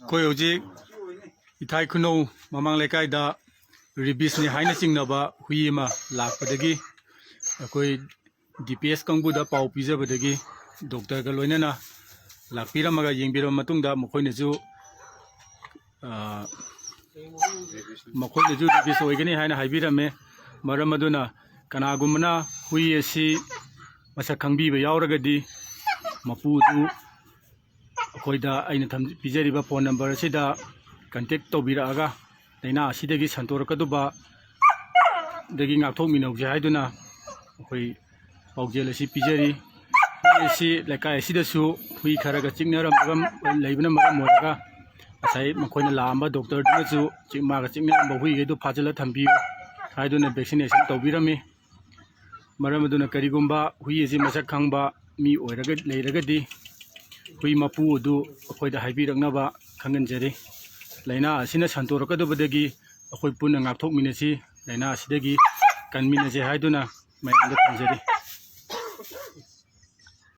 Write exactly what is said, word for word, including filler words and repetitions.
ꯑꯩꯈꯣꯏ ꯍꯧꯖꯤꯛ ꯏꯊꯥꯏ ꯈꯨꯅꯧ ꯃꯃꯥꯡ ꯂꯩꯀꯥꯏꯗ ꯔꯦꯕꯤꯁꯅꯤ ꯍꯥꯏꯅ ꯆꯤꯡꯅꯕ ꯍꯨꯏ ꯑꯃ ꯂꯥꯛꯄꯗꯒꯤ ꯑꯩꯈꯣꯏ ꯗꯤ ꯄꯤ ꯑꯦꯁ ꯀꯥꯡꯕꯨꯗ ꯄꯥꯎ ꯄꯤꯖꯕꯗꯒꯤ ꯗꯣꯛꯇꯔꯒ ꯂꯣꯏꯅꯅ ꯂꯥꯛꯄꯤꯔꯝꯃꯒ ꯌꯦꯡꯕꯤꯔꯕ ꯃꯇꯨꯡꯗ ꯃꯈꯣꯏꯅꯁꯨ, ꯑ, ꯃꯈꯣꯏꯅꯁꯨ ꯔꯦꯕꯤꯁ ꯑꯣꯏꯒꯅꯤ ꯍꯥꯏꯅ ꯍꯥꯏꯕꯤꯔꯝꯃꯦ꯫ ꯃꯔꯝ ꯑꯗꯨꯅ ꯀꯅꯥꯒꯨꯝꯕꯅ ꯍꯨꯏ ꯑꯁꯤ ꯃꯁꯛ ꯈꯪꯕꯤꯕ ꯌꯥꯎꯔꯒꯗꯤ ꯃꯄꯨꯗꯨ ꯑꯩꯈꯣꯏꯗ ꯑꯩꯅ ꯊꯝ-, ꯄꯤꯖꯔꯤꯕ ꯐꯣꯟ ꯅꯝꯕꯔ ꯑꯁꯤꯗ ꯀꯟꯇꯦꯛ ꯇꯧꯕꯤꯔꯛꯑꯒ ꯂꯥꯏꯅꯥ ꯑꯁꯤꯗꯒꯤ ꯁꯟꯗꯣꯔꯛꯀꯗꯧꯕ ꯗꯒꯤ ꯉꯥꯛꯊꯣꯛꯃꯤꯟꯅꯧꯁꯦ ꯍꯥꯏꯗꯨꯅ ꯑꯩꯈꯣꯏ ꯄꯥꯎꯖꯦꯜ ꯑꯁꯤ ꯄꯤꯖꯔꯤ꯫ ꯍꯨꯏ ꯑꯁꯤ ꯂꯩꯀꯥꯏ ꯑꯁꯤꯗꯁꯨ ꯍꯨꯏ ꯈꯔꯒ ꯆꯤꯛꯅꯔꯝꯕꯒ ꯂꯩꯕꯅ ꯃꯔꯝ ꯑꯣꯏꯔꯒ ꯉꯁꯥꯏ ꯃꯈꯣꯏꯅ ꯂꯥꯛꯑꯝꯕ ꯗꯣꯛꯇꯔꯗꯨꯅꯁꯨ ꯆꯤꯛ-, ꯃꯥꯒ ꯆꯤꯛꯅꯔꯝꯕ ꯍꯨꯏꯈꯩꯗꯨ ꯐꯥꯖꯤꯜꯂ ꯊꯝꯕꯤꯌꯨ ꯍꯥꯏꯗꯨꯅ ꯚꯦꯛꯁꯤꯅꯦꯁꯟ ꯇꯧꯕꯤꯔꯝꯃꯤ꯫ ꯃꯔꯝ ꯑꯗꯨꯅ ꯀꯔꯤꯒꯨꯝꯕ ꯍꯨꯏ ꯑꯁꯤ ꯃꯁꯛ ꯈꯪꯕ ꯃꯤ ꯑꯣꯏꯔꯒ ꯂꯩꯔꯒꯗꯤ ꯍꯨꯏ ꯃꯄꯨ ꯑꯗꯨ ꯑꯩꯈꯣꯏꯗ ꯍꯥꯏꯕꯤꯔꯛꯅꯕ ꯈꯪꯍꯟꯖꯔꯤ꯫ ꯂꯥꯏꯅꯥ ꯑꯁꯤꯅ ꯁꯟꯗꯣꯔꯛꯀꯗꯕꯗꯒꯤ ꯑꯩꯈꯣꯏ ꯄꯨꯟꯅ ꯉꯥꯛꯊꯣꯛꯃꯤꯟꯅꯁꯤ, ꯂꯥꯏꯅꯥ ꯑꯁꯤꯗꯒꯤ ꯀꯟꯃꯤꯟꯅꯁꯤ ꯍꯥꯏꯗꯨꯅ ꯃꯌꯥꯝꯗ ꯊꯝꯖꯔꯤ꯫